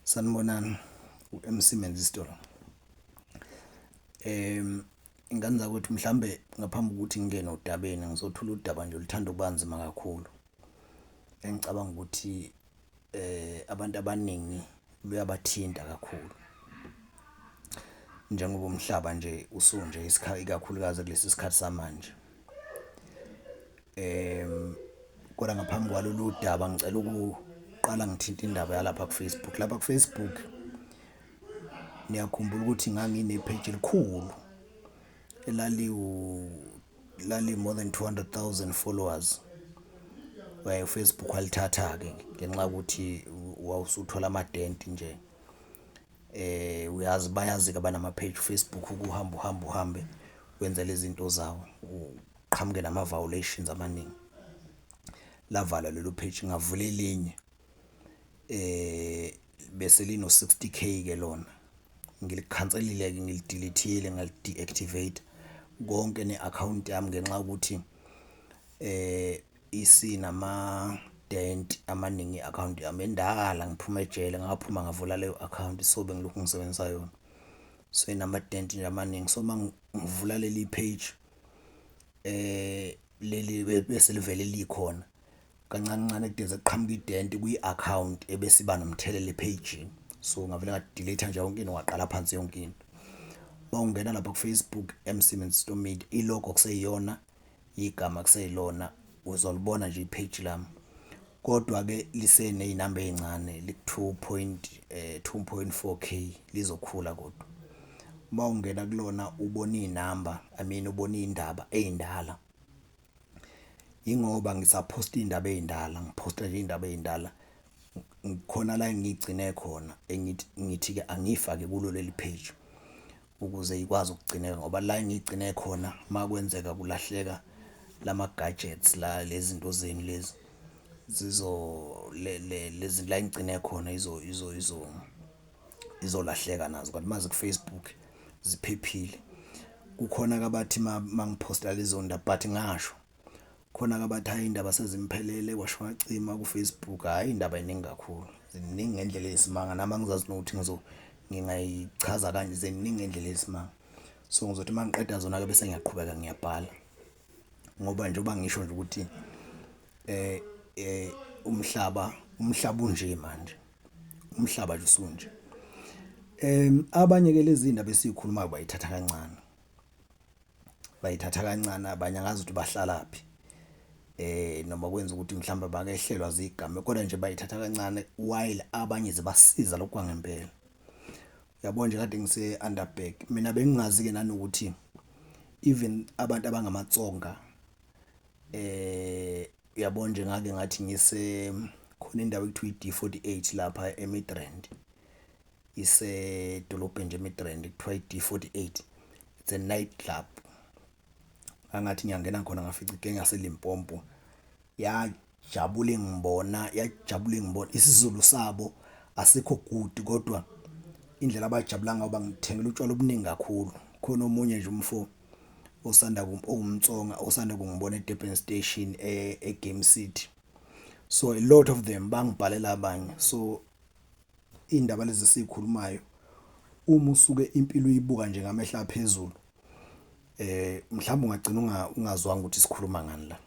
Sanibonani, u-MC Menzisto lo. Ingane zakwethu, mhlambe ngaphambi kokuthi ngingene odabeni ngizothula udaba nje oluthanda ukuba nzima kakhulu. Engicabanga ukuthi abantu abaningi luyabathinta kakhulu. Njengoba umhlaba nje usunje ikakhulukazi kulesi sikhathi samanje. Kodwa ngaphambi kwalolu daba ngicela ukuqala ngithinte indaba yalapha ku-Facebook. Lapha ku-Facebook niyakhumbula ukuthi ngangine-page elikhulu elaliwu lali more than 200,000 followers. U-Facebook walithatha-ke ngenxa yokuthi wawusuthola amadenti nje. Uyazi, bayazi-ke abanama-page u-Facebook ukuhamba uhambe uhambe wenze lezi zinto zawo, uqhamuke nama-violations amaningi. Lavalwa lelo page, ngavula elinye bese lino 60K ke lona. Ngilikhanselile-ke, ngili-delete-ile, ngali-deactivate konke ne-akhawunti yami ngenxa yokuthi isinama-dent amaningi i-akhawunti yami endala. Ngiphuma ejele, ngaphuma ngavula leyo akhawunti, so bengilokhu ngisebenzisa yona. So inama-dent nje amaningi, so mangivula leli page leli bese livele likhona kancane kancane kudeze kuqhamuka identi kwi-akhawunti ebese iba nomthelela ephejini. So ngavele nga-delete-a nje yonke into, ngaqala phansi yonke into. Mawungena lapha ku-Facebook MC Menzisto Media, i-logo kuseyiyona, igama kuseyilona, uzolibona nje i-page lami. Kodwa-ke liseney'namba ey'ncane, liku-two point 2.4K, lizokhula kodwa. Mawungena kulona ubona iy'namba, I mean ubona iy'ndaba ey'ndala. Yingoba ngisaphosta iy'ndaba ey'ndala, ngiphosta nje iy'ndaba ey'ndala. Khona la engigcine khona engithi ngithi-ke angiyifake kulo leli page ukuze ikwazi ukugcineka ngoba la engigcine khona makwenzeka kulahleka lama-gadgets la, lezi zinto zenu lezi zizo lezi la engigcine khona izolahleka nazo, kanti mazi ku-Facebook ziphephile. Kukhona-ke abathi mangiphosta lezo ndaba, but ngasho khona-ke abathi hhayi iy'ndaba sezimphelele kwasha kwacima ku-Facebook. Hhayi, iy'ndaba ziningi kakhulu, ziningi ngendlela eyisimanga, nami angizazi nokuthi ngingayichaza kanje, ziningi ngendlela eyisimanga. So ngizothi uma ngiqeda zona-ke bese ngiyaqhubeka ngiyabhala ngoba njengoba ngisho nje ukuthi umhlaba unje manje, umhlaba nje usunje. Abanye-ke lezi ndaba esikhulumayo bayithatha kancane, bayithatha kancane abanye, angazi ukuthi bahlalaphi noma kwenza ukuthi mhlawumbe bakehlelwa zigameko, kodwa nje bayithatha kancane while abanye zibasiza lokhu kwangempela. Uyabo nje kade ngise-Underberg, mina bengingazi-ke nanokuthi even abantu abangamaTsonga, uyabo nje ngake ngathi ngise khona indawo ekuthiwa i-D48 lapha eMidrand, isedolobheni nje eMidrand, kuthiwa i-D48, it's a night club. Angathi ngiyangena khona ngafica igenge yaseLimpopo, yajabula ingibona, yajabula ingibona. IsiZulu sabo asikho good kodwa indlela abajabula ngayo bangithengela utshwala obuningi kakhulu. Khona omunye nje umfo osanda owumTsonga osanda kungibona eDurban Station eGame City. So a lot of them bangibhalela abanye. So indaba lezi esikhulumayo, uma usuke impilo uyibuka nje ngamehlo aphezulu, mhlawumbe ungagcina ungazwanga ukuthi sikhuluma ngani la.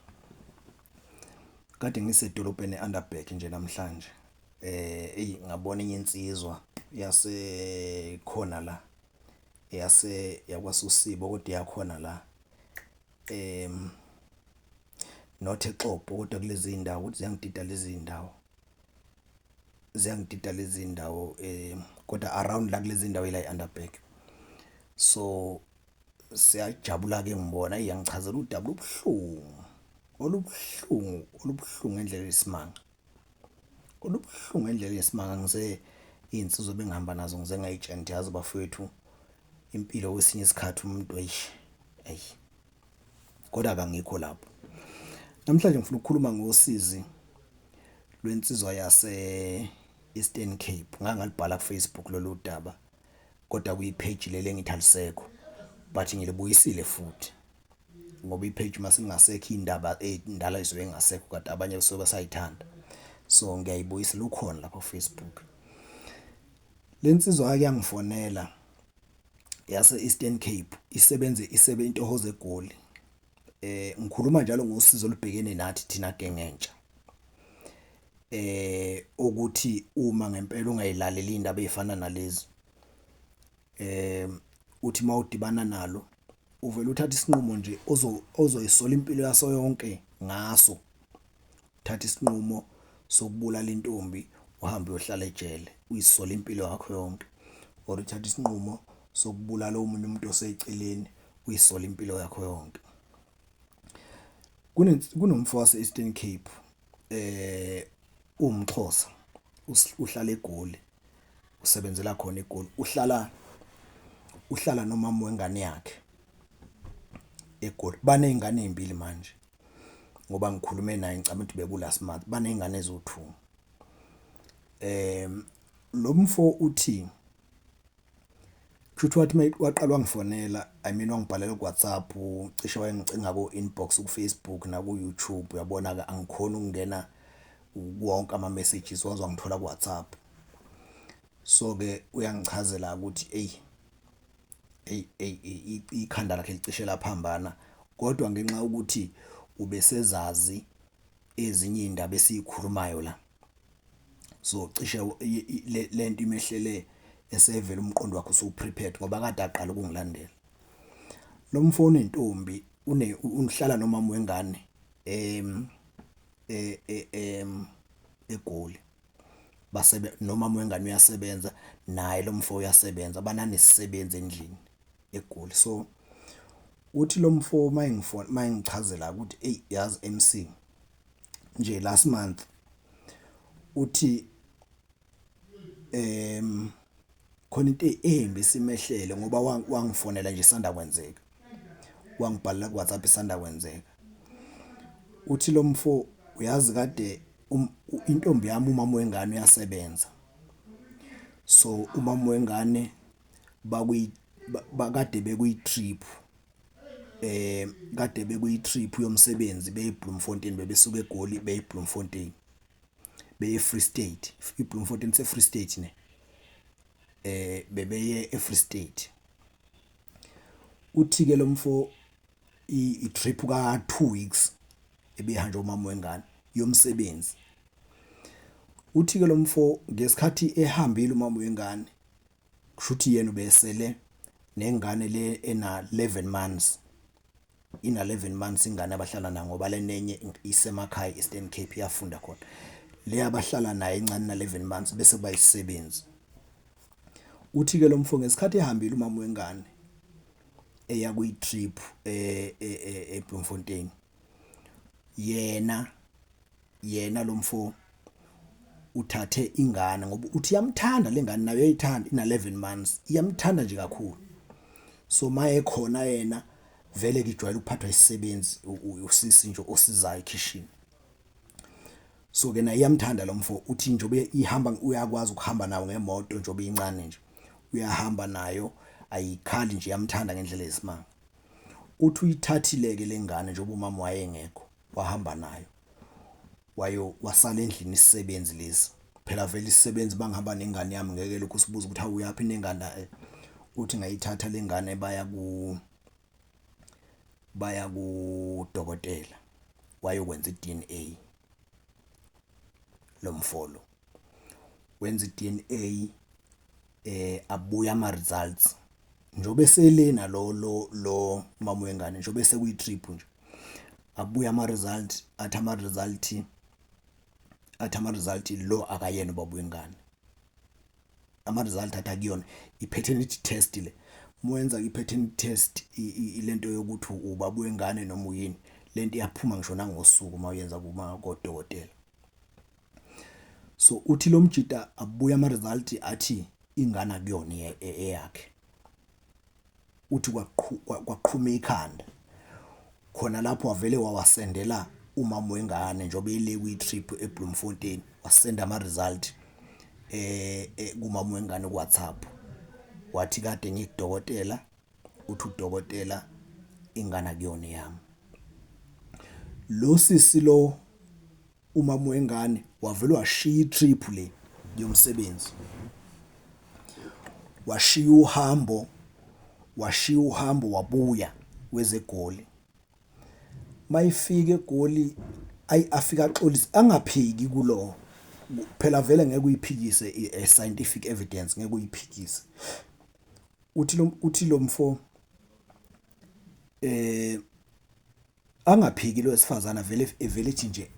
Kade ngisedolobheni e-Underberg nje namhlanje, eyi ngabona enye insizwa yase khona la, yase yakwaSosibo kodwa iyakhona la, not eXobho kodwa kulezi ndawo, ukuthi ziyangidida lezi ndawo, ziyangidida lezi ndawo, kodwa around la kulezi ndawo la e-Underberg. So siyajabula ke ngibona, eyi yangichazela udaba olubuhlungu, olubuhlungu, olubuhlungu ngendlela eyisimanga, olubuhlungu ngendlela eyisimanga. Ngize iy'nsizwa ebengihamba nazo ngize ngay'tshela ngithi yazi bafowethu, impilo kwesinye isikhathi umuntu eish, eyi, kodwa kangikho lapho. Namhlanje ngifuna ukukhuluma ngosizi lwensizwa yase Eastern Cape. Ngake ngalibhala ku-Facebook lolu daba, kodwa kwi-page leli engithi alisekho, but ngilibuyisile futhi ngoba i-page mase kungasekho iy'ndaba ey'ndala ey'suke y'ngasekho kanti abanye basuke besayithanda, so ngiyayibuyisela, ukhona lapha ku-Facebook. Le nsizwa yake yangifonela yase-Eastern Cape isebenze isebe intohoza eGoli. Ngikhuluma njalo ngosizo olubhekene nathi thina genge entsha. Ukuthi uma ngempela ungayilaleli indaba ezifana nalezi uthi mawudibana nalo uvele uthathe isinqumo nje ozoyisola impilo yaso yonke ngaso. Uthathe isinqumo sokubulala intombi uhambe uyohlala ejele uyisole impilo yakho yonke or uthathe isinqumo sokubulala omunye umuntu oseceleni uyisole impilo yakho yonke. Kunomfo wase-Eastern Cape uwumXhosa uhlala eGoli usebenzela khona eGoli uhlala uhlala nomama wengane yakhe eGoli. Baney'ngane ey'mbili manje ngoba ngikhulume naye ngicabanga ukuthi beku-last month baney'ngane eziwu-two. Lo mfo uthi kushuthi wathi waqala wangifonela, I mean wangibhalela ku-WhatsApp cishe wayengicinga ko-inbox ku-Facebook naku-YouTube. Uyabona-ke angikhoni ukungena wonke ama-messages waze wangithola ku-WhatsApp. So-ke uyangichazela ukuthi eyi eyi eyi ikhanda lakhe licishe laphambana kodwa ngenxa yokuthi ubesezazi ezinye iy'ndaba esikhulumayo la. So cishe lento imehlele esevele umqondo wakhe usu-prepared ngoba kade aqala ukungilandela. Lo mfo unentombi uhlala nomama wengane eGoli. Nomama wengane uyasebenza naye lo mfo uyasebenza bananesisebenzi endlini eGoli. So uthi lo mfo mayengichazela ukuthi eyi yazi MC nje last month uthi khona into embi esimehlele ngoba wangifonela nje isanda kwenzeka. Wangibhalela ku-WhatsApp isanda kwenzeka. Uthi lo mfo uyazi kade intombi yami umama wengane uyasebenza. So umama wengane bakwi bakade bekwi-trip kade bekwi-trip yomsebenzi beye eBloemfontein bebesuka eGoli beye eBloemfontein beye e-Free State. iBloemfontein ise-Free State ne? Bebeye e-Free State. Uthi ke lo mfo i-trip ka 2 weeks ebihanjwa umama wengane yomsebenzi. Uthi ke lo mfo ngesikhathi ehambile umama wengane kushuthi yena ubesele nengane le ena 11 months ina 11 months ingane abahlala nayo ngoba lenenye isemakhaya Eastern Cape iyafunda khona. Le abahlala nayo encane na 11 months bese kuba isisebenzi. Uthi ke lo mfo ngesikhathi ehambile umama wengane eya kwi trip eBloemfontein yena yena lo mfo uthathe ingane ngoba uthi iyamthanda lengane nayo uyayithanda ina 11 months iyamthanda nje kakhulu. So maye khona yena vele kijwayele ukuphathwa isisebenzi usisi nje osizayo ekhishini. So ke naye iyamthanda lo mfo uthi njobe ihamba uyakwazi ukuhamba nayo ngemoto njobe incane nje uyahamba nayo ayikhali nje iyamthanda ngendlela eyisimanga. Uthi uyithathile ke lengane njengoba umama wayengekho wahamba nayo wayo wasala endlini isisebenzi lesi. Phela vele isisebenzi bangihamba nengane yami ngeke lokhu sibuza ukuthi hawu uyaphi nengane. Uthi ngayithatha lengane baya ku baya kudokotela wayokwenza iDNA lo mfolo wenza iDNA abuya ama results njobe selena lo lo lo mama wengane njobe sekuyi trip nje abuya ama result athi ama result athi ama result lo akayena ubaba wengane. Ama result athi akuyona i-paternity test le muwenza i-paternity test lento yokuthi ubaba wengane noma uyini lento iyaphuma ngisho nangosuku mawuyenza kuma kodokotela. So uthi lo mjita abuya ama result athi ingane akuyona eyakhe. Uthi kwaqhuma ikhanda khona lapho wavele wawasendela umama wengane njengoba ele kwi-trip eBloemfontein wasenda ama result kumama wengane ku WhatsApp. Wathi kade ngikudokotela uthi udokotela ingane akuyona eyami. Lo sisi lo umama wengane wavele washiya i-trip le yomsebenzi. Washiya uhambo, washiya uhambo wabuya weze eGoli. Mayifika eGoli ayi afike axolise angaphiki kulo phela vele ngeke uyiphikise i-scientific evidence ngeke uyiphikise. Uthi lo uthi lo mfo angaphiki lo wesifazane vele evele ethi nje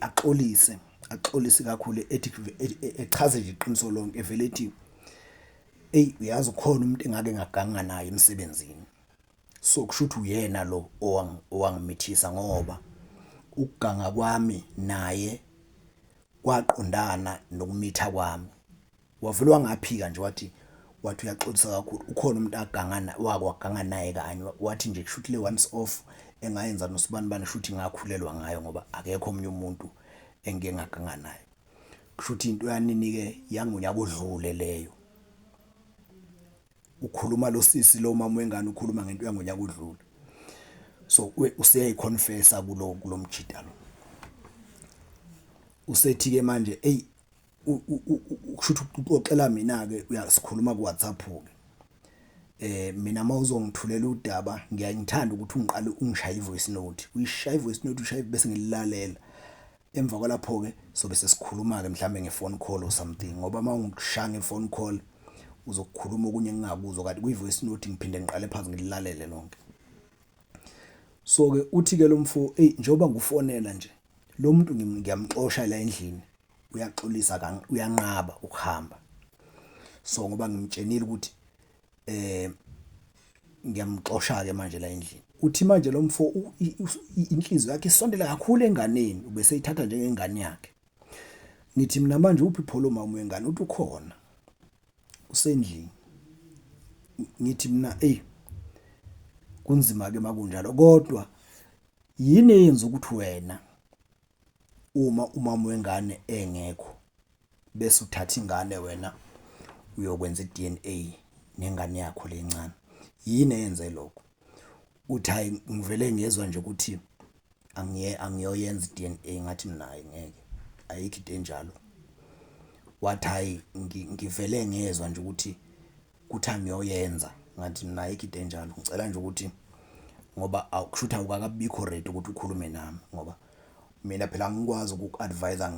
axolise, axolise kakhulu ethi echaze nje iqiniso lonke evele ethi, eyi uyazi ukhona umuntu engake ngaganga naye emsebenzini. So kushuthi uyena lo owangimithisa ngoba ukuganga kwami naye kwaqondana nokumitha kwami. Wavele wangaphika nje wathi wathi uyaxolisa kakhulu ukhona umuntu agangana wake waganga naye kanye wathi nje kushuthi le once off engayenza nosibanibani shuthi ngakhulelwa ngayo ngoba akekho omunye umuntu engike ngaganga naye. Kushuthi into yanini-ke yangonyaka odlule leyo. Ukhuluma lo sisi lo mama wengane ukhuluma ngento yangonyaka odlule. So useyayiconfessa kulo kulomjita lo. Usethi-ke manje eyi kushuthi uxoxela mina-ke uyasikhuluma ku-WhatsApp-ke. Mina mawuzongithulela udaba ngiyaye ngithande ukuthi ungiqale ungishaye i-voice note, uyishaye i-voice note ushaye bese ngililalela. Emva kwalapho-ke sobe sesikhuluma-ke mhlambe nge-phone call or something ngoba uma ungishaya nge-phone call uzokukhuluma okunye engingakuzwa kanti kwi-voice note ngiphinde ngiqale phansi ngililalele lonke. So-ke uthi-ke lo mfo eyi njengoba ngikufonela nje lo muntu ngiyamxosha la endlini uyaxolisa uyanqaba ukuhamba. So ngoba ngimtshenile ukuthi ngiyamxosha-ke manje la endlini. Uthi manje lo mfo inhliziyo yakhe isondela kakhulu enganeni ubeseyithatha njengengane yakhe. Ngithi mina manje uphi pho lo mama wengane? Uthi ukhona usendlini. Ngithi mina eyi kunzima ke makunjalo kodwa yini eyenza ukuthi wena uma umama wengane engekho bese uthatha ingane wena uyokwenza i-D_N_A nengane yakho le encane, yini eyenze lokho? Uthi hhayi ngivele ngezwa nje ukuthi angiye angiyoyenza i-D_N_A ngathi mina hhayi ngeke ayikho into enjalo. Wathi hhayi ngivele ngezwa nje ukuthi kuthi angiyoyenza ngathi mina ayikho into enjalo ngicela nje ukuthi ngoba kushuthi awukakabikho ready ukuthi ukhulume nami ngoba mina phela angikwazi ukuku-advise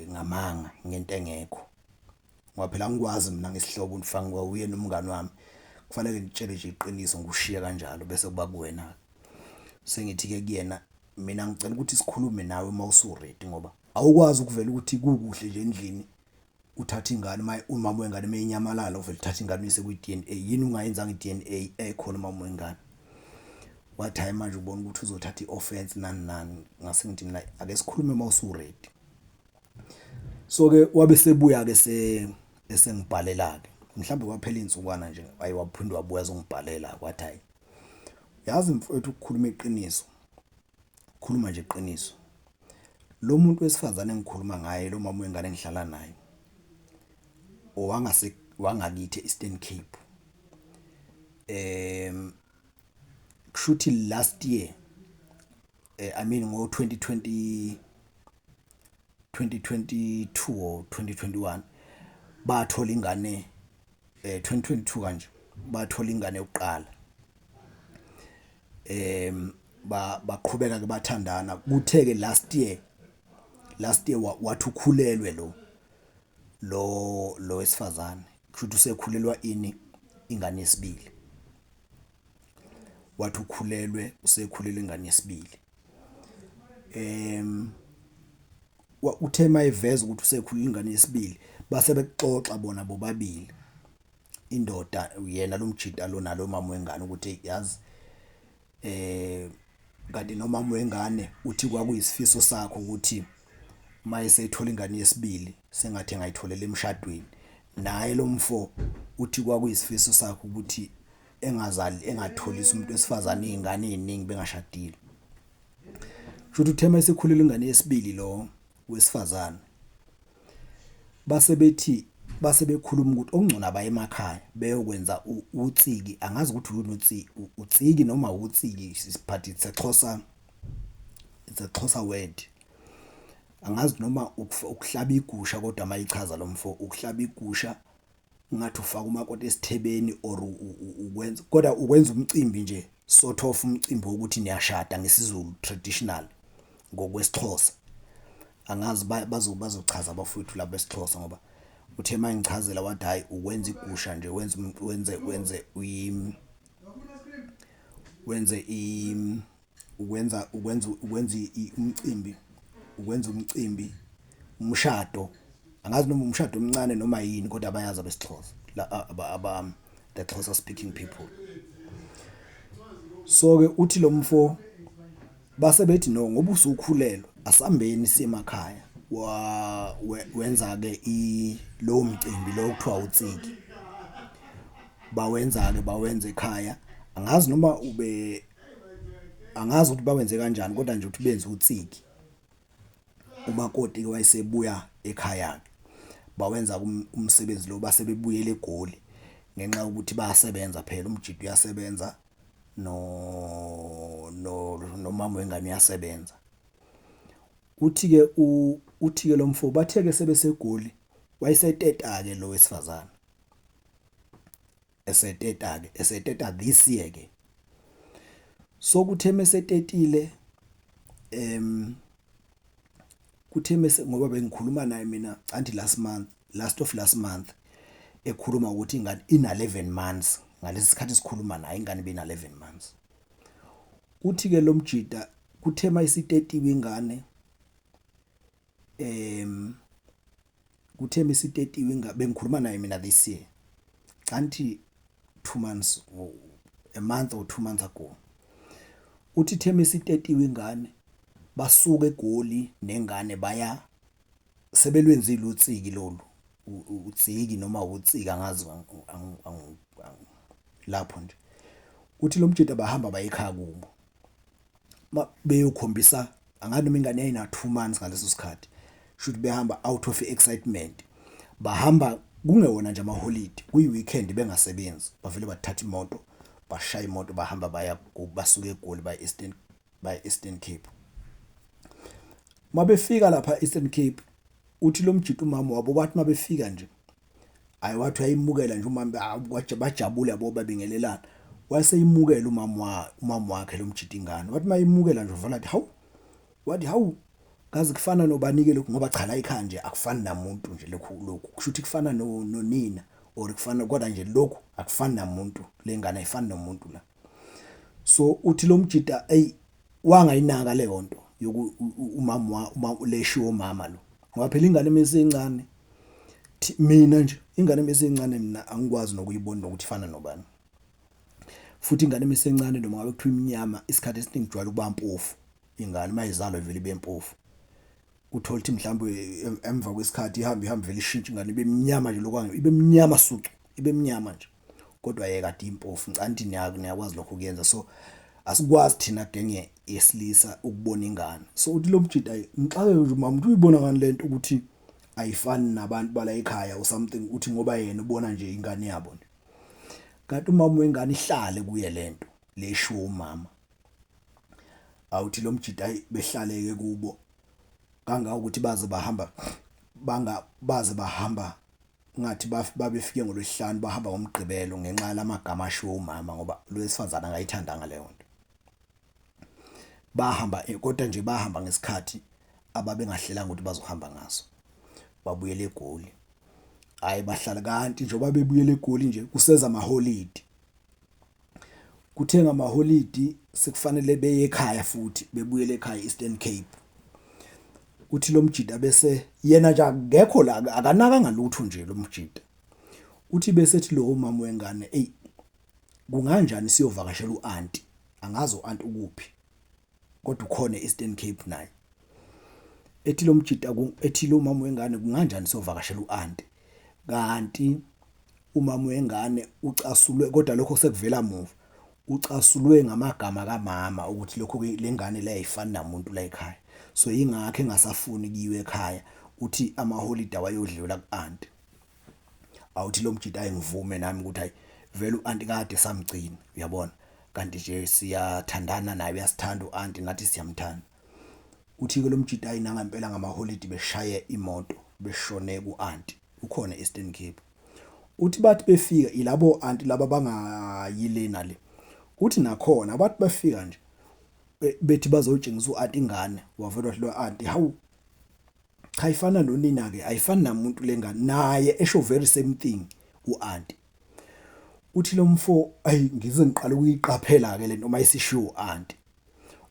ngamanga ngento engekho ngoba phela angikwazi mina ngesihlobo ngifanga uyena umngani wami kufanele ngitshele nje iqiniso ngikushiye kanjalo bese kuba kuwena sengithi-ke kuyena mina ngicela ukuthi sikhulume nawe uma usu-ready ngoba awukwazi ukuvela ukuthi kukuhle nje endlini uthatha ingane uma umama wengane uma inyamalala uvele uthatha ingane uyise kwi-D_N_A yini ungayenzanga i-D_N_A ekhona umama wengane. Wathi hhayi manje ubona ukuthi uzothatha i-offence nani nani ngase ngithi mina ake sikhulume uma usu-ready. So-ke wabe sebuya-ke esengibhalela-ke mhlawumbe kwaphela iy'nsukwana nje hhayi waphinde wabuya azongibhalela wathi hhayi yazi mfowethu ukukhuluma iqiniso khuluma nje iqiniso lo muntu wesifazane engikhuluma ngaye lo mama wengane engihlala naye owangase wangakithi e-Eastern Cape kushuthi last year I mean ngo 2020 2022 or 2021 bathola ingane 2022 kanje bathola ingane yokuqala baqhubeka ke bathandana kuthe ke last year wathi ukhulelwe lo lo lo wesifazane kushuthi usekhulelwa ini ingane yesibili wathi ukhulelwe usekhulelwe ingane yesibili uthe mayeveza ukuthi usekhulelwe ingane yesibili base bexoxa bona bobabili indoda yena lo mjita lo nalo mama wengane ukuthi yazi kanti nomama wengane uthi kwakuyisifiso sakho ukuthi mayesethola ingane yesibili sengathi engayitholela emshadweni naye lo mfo uthi kwakuyisifiso sakhe ukuthi engazali engatholisi umuntu wesifazane iy'ngane ey'ningi bengashadile. Kushuthi uthe mayesekhulelwe ingane yesibili lo wesifazane base bethi base bekhuluma ukuthi okungcono abaye emakhaya beyokwenza utsiki angazi ukuthi yini utsiki utsiki noma utsiki but it's a Xhosa it's a Xhosa word angazi noma ukuhlaba igusha kodwa mayichaza lo mfo ukuhlaba igusha. Ngathi ufaka umakoti esithebeni or ukwenza, kodwa ukwenza umcimbi nje, sort of umcimbi wokuthi niyashada ngesiZulu traditional, ngokwesiXhosa. Angazi bazochaza abafowethu laba besiXhosa ngoba uthe mangichazela wathi hhayi ukwenza igusha nje, wenze wenze wenze wenze ukwenza ukwenza ukwenza umcimbi, ukwenza umcimbi, umshado. Angazi noma umshado omncane noma yini kodwa bayazi abesiXhosa la aba the Xhosa speaking people. So ke uthi lo mfo base bethi no, ngoba usukhulelwe asambeni siye emakhaya. Wa wenza ke i lowo mcimbi lo kuthiwa utsiki, bawenza ke bawenza ekhaya. Angazi noma ube, angazi ukuthi bawenze kanjani, kodwa nje ukuthi benze utsiki, umakoti ke wayesebuya ekhaya ke, bawenza umsebenzi lo base bebuyele eGoli ngenxa yokuthi bayasebenza phela, umjita uyasebenza no no nomama wengane uyasebenza. Uthi ke uthi ke lo mfo bathe ke sebeseGoli wayeseteta ke lo wesifazane, eseteta ke, eseteta this year ke. So kuthe mesetetile kuthe mese, ngoba bengikhuluma naye mina anti last month, last of last month, ekhuluma ukuthi ingane ina 11 months. Ngalesi sikhathi sikhuluma naye ingane ibina 11 months. Uthi ke lo mjita kuthe mayisitetiwe ingane, kuthe misitetiwe ingane, bengikhuluma naye mina this year kanti 2 months or a month or 2 months ago. Uthi the misitetiwe ingane basuka eGoli nengane baya, sebelwenzile utsiki lolu, utsiki noma utsiki angazi lapho nje. Uthi lo mjita bahamba baye ekhaya kubo beyokhombisa, angazi noma ingane yayina 2 months ngaleso sikhathi, shuthi behamba out of excitement, bahamba kungewona nje amaholidi, kuyi weekend bengasebenzi, bavele bathatha imoto, bashaya imoto bahamba baya, basuka eGoli baya Eastern, baya Eastern Cape. Mabefika lapha Eastern Cape, uthi lo mjita umama wabo bathi mabefika nje, hayi wathi uyayimukela nje umama, bajabula yabo, babingelelana. Wayeseyimukela umama wa umama wakhe lo mjita ingane, wathi mayimukela nje uvela wathi hawu, wathi hawu kazi kufana nobanike lokhu, ngoba cha la ekhaya nje akufani namuntu nje lokhu, lokhu kusho ukuthi kufana nonina or kufana, kodwa nje lokhu akufani namuntu, lengane ayifani nomuntu la. So uthi lo mjita ey wangayinaka leyo nto yoku umama uma leshiwo umama lo, ngoba phela ingane mesencane, mina nje ingane mesencane mina angikwazi nokuyibona nokuthi ifana nobani. Futhi ingane mesencane noma ngabe kuthiwa iminyama, isikhathi esiningi ijwayele ukuba mpofu ingane mayizalwa, vele ibe mpofu. Uthola ukuthi mhlawumbe emva kwesikhathi ihambe ihambe vele ishintshe ingane ibe mnyama nje, lokho ibe mnyama sucu, ibe mnyama nje, kodwa yeka kade impofu. Ngicela ukuthi niyakwazi lokho kuyenza, so asikwazi thina genge yesilisa ukubona ingane. So uthi lo mjita ngixake nje umama ukuthi uyibona ngani lento ukuthi ayifani nabantu bala ekhaya or something, uthi ngoba yena ubona nje ingane yabo nje. Kanti umama wengane ihlale kuye lento leshiwo umama. Awuthi lo mjita hayi behlaleke kubo kangangokuthi baze bahamba banga baze bahamba ngathi babefike ngolwesihlanu bahamba ngomgqibelo ngenxa yalamagama ashiwo umama, ngoba lo wesifazane akayithandanga leyo nto. Bahamba kodwa nje bahamba ngesikhathi ababengahlelanga ukuthi bazohamba ngaso, babuyele eGoli. Hhayi bahlala kanti njengoba bebuyele eGoli nje kuseza amaholidi. Kuthe ngamaholidi sekufanele beye ekhaya futhi, bebuyele ekhaya e-Eastern Cape. Uthi lo mjita bese yena nje akekho la, akanakanga lutho nje lo mjita. Uthi bese ethi lo mama wengane, eyi kunganjani siyovakashela u-anti, angazi u-anti ukuphi kodwa ukhona e-Eastern Cape naye. Ethi lo mjita, ethi lo mama wengane kunganjani siyovakashela u-anti, kanti umama wengane ucasulwe, kodwa lokho sekuvela muva, ucasulwe ngamagama kamama ukuthi lokho lengane le ayifani namuntu la ekhaya, so ingakho engasafuni kuyiwe ekhaya, uthi amaholide awayodliwela ku-anti. Awuthi lo mjita ayi ngivume nami ukuthi hayi vele u-anti kade samgcina, uyabona, kanti nje siyathandana naye, uyasithanda u-anti nathi siyamthanda. Uthi-ke lo mjita ayi nangempela ngamaholidi beshaye imoto beshone ku-anti, ukhona e-Eastern Cape. Uthi bathi befika ilabo anti laba bangayile nale. Uthi nakhona bathi bafika nje bethi bazotshengisa uanti ingane, wavela wathi lo anti, hawu cha, ifana nonina ke, ayifani namuntu lengane. Naye esho very same thing uanti. Uthi lo mfo, ayi, ngize ngiqala ukuyiqaphela ke lento mayisishiwo uanti.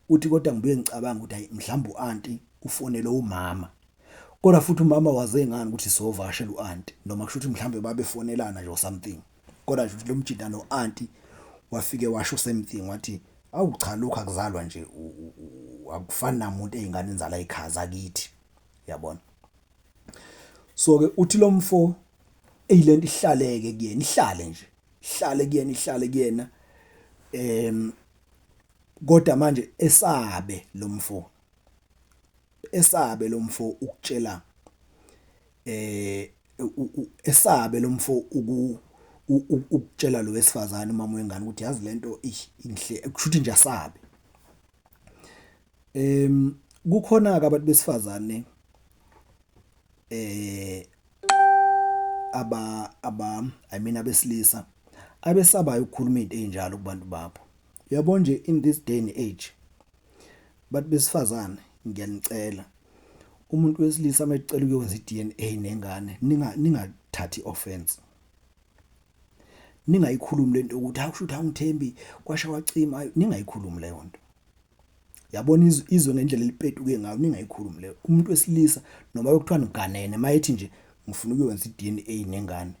Uthi kodwa ngibuye ngicabanga ukuthi hayi, mhlawumbe uanti ufonele umama, kodwa futhi umama waze ngani ukuthi sovakashela uanti, noma kusho ukuthi mhlawumbe babefonelana nje or something. Kodwa nje lo mjida no anti wafike washo same thing, wathi awu cha, lokhu akuzalwa nje, akufani namuntu ey'nganeni zala ekhaya zakithi, yabona. So ke uthi lo mfo eyilento ihlaleke kuyena, ihlale nje, ihlale kuyena, ihlale kuyena. Kodwa manje esabe lo mfo, esabe lo mfo ukutshela, esabe lo mfo ukutshela lo wesifazane, umama wengane, ukuthi yazi lento inhle, kushuthi nje asabe. Kukhona ke abantu besifazane aba I mean abesilisa abesabayo ukukhuluma izinto ezinjalo kubantu babo. Uyabona nje, in this day and age, bantu besifazane, ngiyanicela, umuntu wesilisa mayecela ukuyokwenza iDNA nengane, ningathathi offense, ningayikhulumi lento ukuthi hawu, kusho ukuthi awungithembi, kwasha wacima. Ningayikhulumi leyo nto. Yabona, izwe ngendlela elipetuke ngayo, ningayikhulumi leyo. Umuntu wesilisa noma bekuthiwa niganene, mayethi nje ngifuna ukuyokwenza iDNA nengane,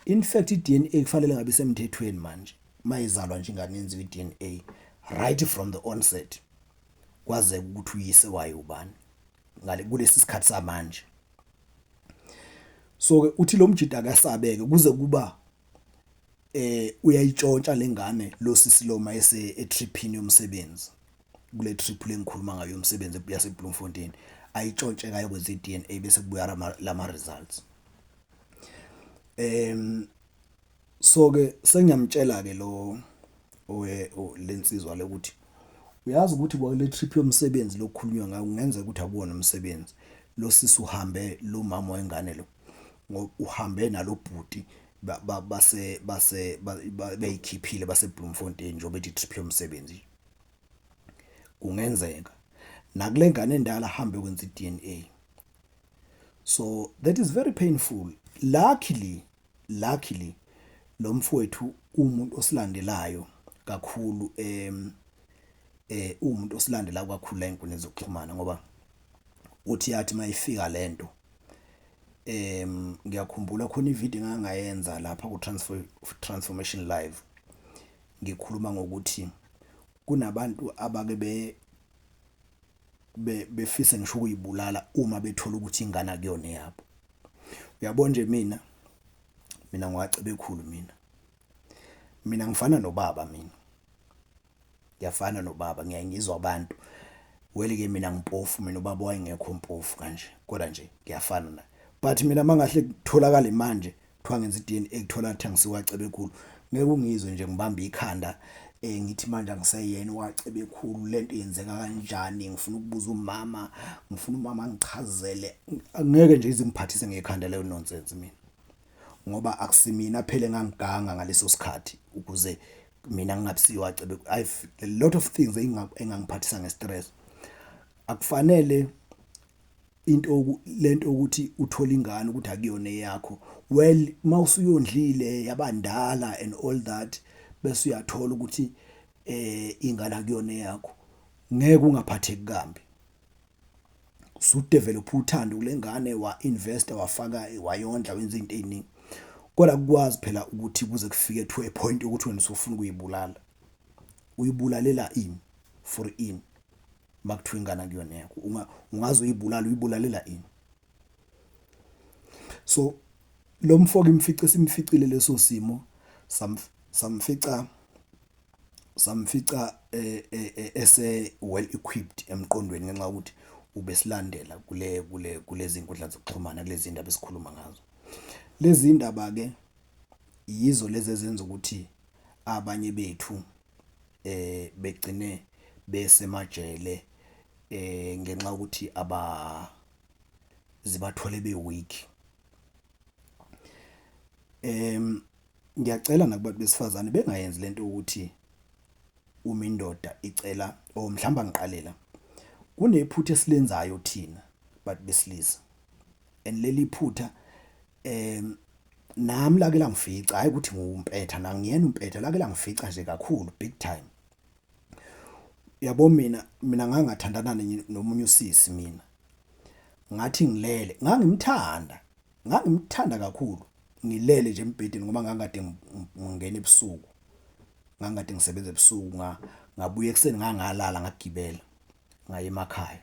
in fact iDNA kufanele ngabe isemthethweni manje. Mayizalwa nje ingane, yenziwe iDNA right from the onset, kwazeke ukuthi uyise wayo ubani ngale kulesi sikhathi samanje. So ke uthi lo mjida akasabeke kuze kuba uyayitshontsha lengane lo sisi lo mayese etripini yomsebenzi, kule trip lengikhuluma ngayo yomsebenzi yase Bloemfontein, ayitshontshe kayokwenza iDNA, bese kubuya lama results. So ke sengiyamtshela ke lo owe lensizwa le ukuthi uyazi ukuthi kwale trip yomsebenzi lokukhulunywa ngayo, kungenzeka ukuthi akuwona umsebenzi. Lo sisi uhambe, lo mama wengane lo uhambe nalo bhuti, base beyikhiphile base Bloemfontein, njengoba ethi trip yomsebenzi. Kungenzeka nakule ngane endala hambe kwenza iDNA. So that is very painful. Luckily lo mfowethu umuntu osilandelayo kakhulu, umuntu osilandela kakhulu la enkundleni zokuxhumana, ngoba uthi yathi mayifika lento, ngiyakhumbula khona ivideo engangayenza lapha ku Transformation Live, ngikhuluma ngokuthi kunabantu abake be befise ngisho ukuyibulala uma bethola ukuthi ingane akuyona eyabo. Uyabona nje, mina ngiwaCebekhulu, mina ngifana nobaba, mina ngiyafana nobaba. Ngiyaye ngizwa abantu wele ke, mina ngimpofu, mina ubaba wayengekho mpofu kanje, kodwa nje ngiyafana naye. But mina mangahle kutholakale manje kuthiwa ngenza iDNA, kuthola ukuthi angisiwaCebekhulu, ngeke ungizwe nje ngibamba ikhanda, ngithi manje angiseyena owaCebekhulu, lento yenzeka kanjani, ngifuna ukubuza umama, ngifuna umama angichazele. Angeke nje izingiphathise ngekhanda leyo nonsense mina, ngoba akusimina phela engangiganga ngaleso sikhathi ukuze mina ngingabisiwa Cebe. I've a lot of things engangiphathisa ngestress. Akufanele into lento ukuthi uthola ingane ukuthi akuyona eyakho. Well, mawusuyondlile yabandala and all that, bese uyathola ukuthi ingane akuyona eyakho, ngeke ungaphatheki kambi. Usudevelop uthando kule ngane, wa invest, wafaka, wayondla, wenza izinto eziningi, kodwa kukwazi phela ukuthi kuze kufike to a point ukuthi wena usufuna ukuyibulala. Uyibulalela ini? For ini? Makuthiwa ingane akuyona yakho, ungaze uyibulala, uyibulalela ini? So lo mfo kimfice, simficile leso simo, samfica ese well equipped emqondweni, ngenxa yokuthi ubesilandela kule kulezi inkundla zokuxhumana, kulezi indaba esikhuluma ngazo. Lezi indaba ke yizo lezi ezenza ukuthi abanye bethu begcine besemajele, ngenxa yokuthi aba zibathole be weak. Ngiyacela nakubantu besifazane bengayenzi lento ukuthi uma indoda icela or mhlawumbe angiqale la. Kunephutha esilenzayo thina bantu besilisa and leli phutha nami lake langifica, hayi ukuthi ngiwumpetha na ngiyena umpetha, lake langifica nje kakhulu big time. Yabo mina ngangathandana nomunye usisi mina. Ngathi ngilele, ngangimthanda, ngangimthanda kakhulu. Ngilele nje embhedeni ngoba ngangikade ngingena ebusuku. Ngangikade ngisebenza ebusuku ngabuya ekuseni ngangalala ngagibela ngaya emakhaya.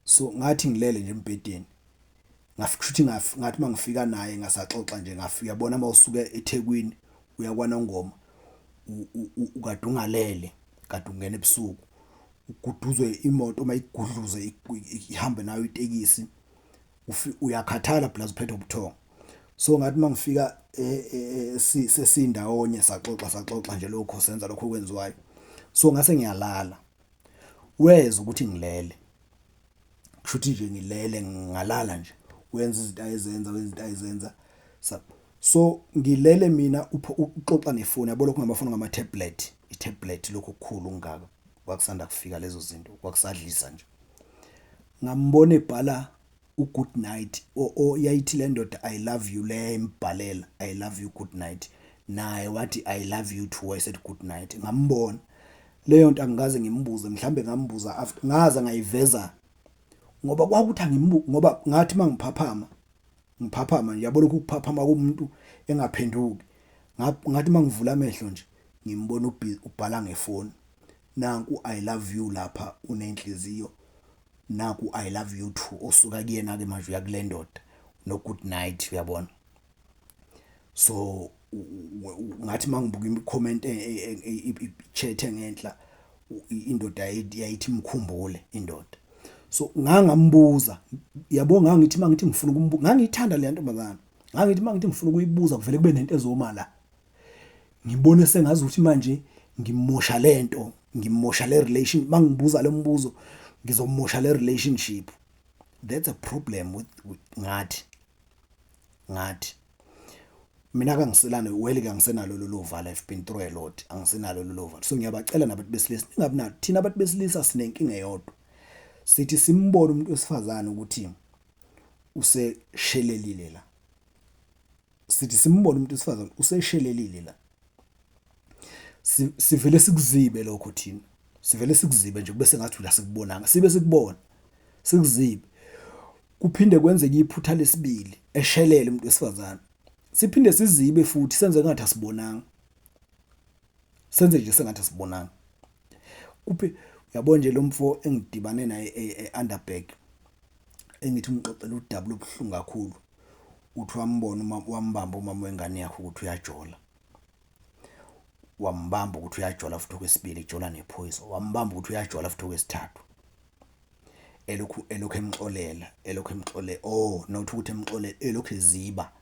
So ngathi ngilele nje embhedeni ngafika kushuthi ngathi mangifika naye ngasaxoxa nje ngafika yabona mawusuka eThekwini uya kwaNongoma ukade ungalele kade ungena ebusuku uguduzwe imoto uma igudluze ihambe nayo itekisi uyakhathala plus uphethwe ubuthongo. So ngathi mangifika e, e, e, sesindawonye saxoxa saxoxa nje lokho senza lokho okwenziwayo. So ngase ngiyalala wezwa ukuthi ngilele kushuthi nje ngilele ngalala nje wenza izinto ayezenza wenza izinto ayezenza. So ngilele mina uxoxa nefoni yabo lokho ngamafoni ngama tablet i tablet lokho okukhulu kungaka kwakusanda kufika lezo zinto kwakusadlisa nje. Ngambona ebhala u good night o yayithi le ndoda I love you le imbhalela I love you good night naye wathi I love you too wayesethi good night. Ngambona leyo nto angikaze ngimbuze mhlambe ngambuza after ngaze ngayiveza ngoba kwakuthi angimbu ngoba ngathi mangiphaphama ngiphaphama nje yabo lokhu ukuphaphama kumuntu engaphenduki ngathi mangivula amehlo nje ngimbona ubhala ngefoni nanku I love you lapha unenhliziyo naku I love you too osuka kuyena ke manje uya kule ndoda no good night uyabona. So ngathi mangibuka i-comment i-chat engenhla indoda yayithi imkhumbule indoda. So ngangambuza yabo ngangithi mangithi ngifuna ukumbuza ngangiyithanda le ntombazana ngangithi mangithi ngifuna ukuyibuza kuvele kube nento ezoma la ngibone sengazi ukuthi manje ngimosha lento ngimosha le relation mangibuza lo mbuzo ngizomosha le relationship. That's a problem with ngathi ngathi mina kangiselane well kangisenalo lolo valo I've been through a lot angisenalo lolo valo. So ngiyabacela nabantu besilisa ningabi nalo. Thina abantu besilisa sinenkinga eyodwa sithi simbone umuntu wesifazane ukuthi useshelelile la sithi simbone umuntu wesifazane useshelelile la sivele sikuzibe lokho thina sivele sikuzibe nje kube sengathi la sikubonanga sibe sikubona sikuzibe kuphinde kwenzeke iphutha lesibili eshelele umuntu wesifazane siphinde sizibe futhi senze ngathi asibonanga senze nje sengathi asibonanga kuphi uyabona nje lo mfo engidibane naye e-Underberg engithi umxoxela udaba lobuhlungu kakhulu uthi wambona uma wambamba umama wengane yakhe ukuthi uyajola wambamba ukuthi uyajola futhi okwesibili ejola nephoyisa wambamba ukuthi uyajola futhi okwesithathu elokhu elokhu emxolela elokhu emxolela oh not ukuthi emxolela elokhu eziba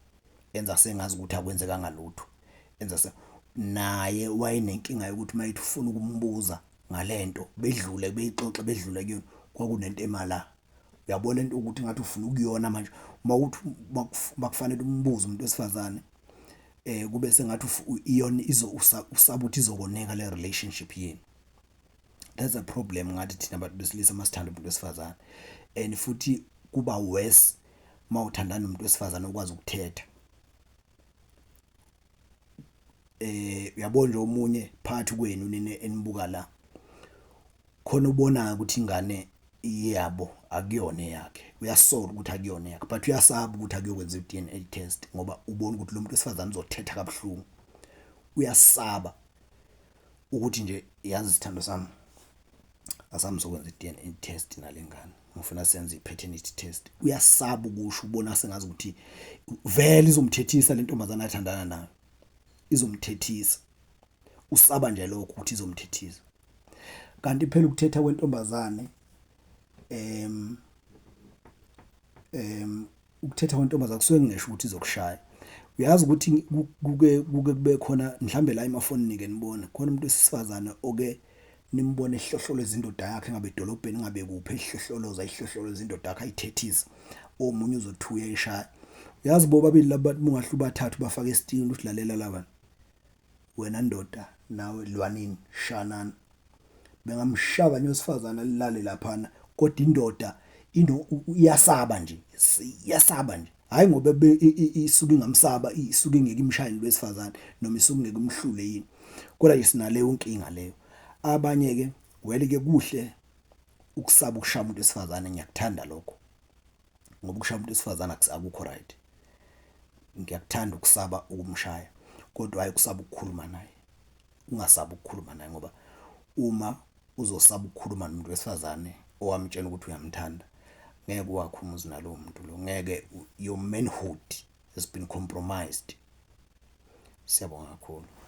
enza sengazi ukuthi akwenzekanga lutho enza se naye wayenenkinga yokuthi mayethi ufuna ukumbuza ngalento bedlule beyixoxe bedlule kuyona kwakunento emala uyabona into ukuthi ngathi ufuna ukuyona manje uma uthi makufanele umbuze umuntu wesifazane kube sengathi iyona izo usaba ukuthi izokoneka le relationship yenu. That's a problem ngathi thina abantu besilisa masithanda umuntu wesifazane and futhi kuba worse mawuthandana nomuntu wesifazane okwazi ukuthetha. Uyabona nje omunye phakathi kwenu nina enibuka la khona ubonayo ukuthi ingane iyabo akuyona eyakhe uyasola ukuthi akuyona eyakhe but uyasaba ukuthi akuyokwenza i-DNA test ngoba ubona ukuthi lo muntu wesifazane uzothetha kabuhlungu uyasaba ukuthi nje yazi sithando sami asami sokwenza i-DNA test nalengane ngifuna senze i-paternity test uyasaba ukusho ubona sengazi ukuthi vele izomthethisa le ntombazana athandana nayo izomthethisa usaba nje lokho ukuthi izomthethisa kanti phela ukuthetha kwentombazane ukuthetha kwentombazane kusuke kungesho ukuthi izokushaya uyazi ukuthi kuke kuke kube khona mhlambe la emafonini ke nibona khona umuntu wesifazane oke nimbone ehlohloleza indoda yakhe ngabe edolobheni ngabe kuphi ehlohloloza ihlohloloza indoda yakhe ayithethisa omunye uzothuya eshaya. Uyazi bobabili laba bantu mungahle ubathathe ubafake esitini uthi lalela la bantu. Wena ndoda nawe lwanini shanani. Bengamshaya abanye wesifazane alale laphana kodwa indoda ino iyasaba nje iyasaba nje hayi ngoba isuke ingamsaba isuke ingeke imshaye lwesifazane noma isuke ingeke imhlule yini kodwa nje sinaleyo nkinga leyo abanye ke well ke kuhle ukusaba ukushaya umuntu wesifazane ngiyakuthanda lokho ngoba ukushaya umuntu wesifazane akukho right ngiyakuthanda ukusaba ukumshaya kodwa hayi ukusaba ukukhuluma naye ungasabi ukukhuluma naye ngoba uma uzosaba ukukhuluma nomuntu wesifazane owamtshela ukuthi uyamthanda ngeke uwakhe umuzi nalowo muntu lo ngeke your manhood has been compromised siyabonga kakhulu.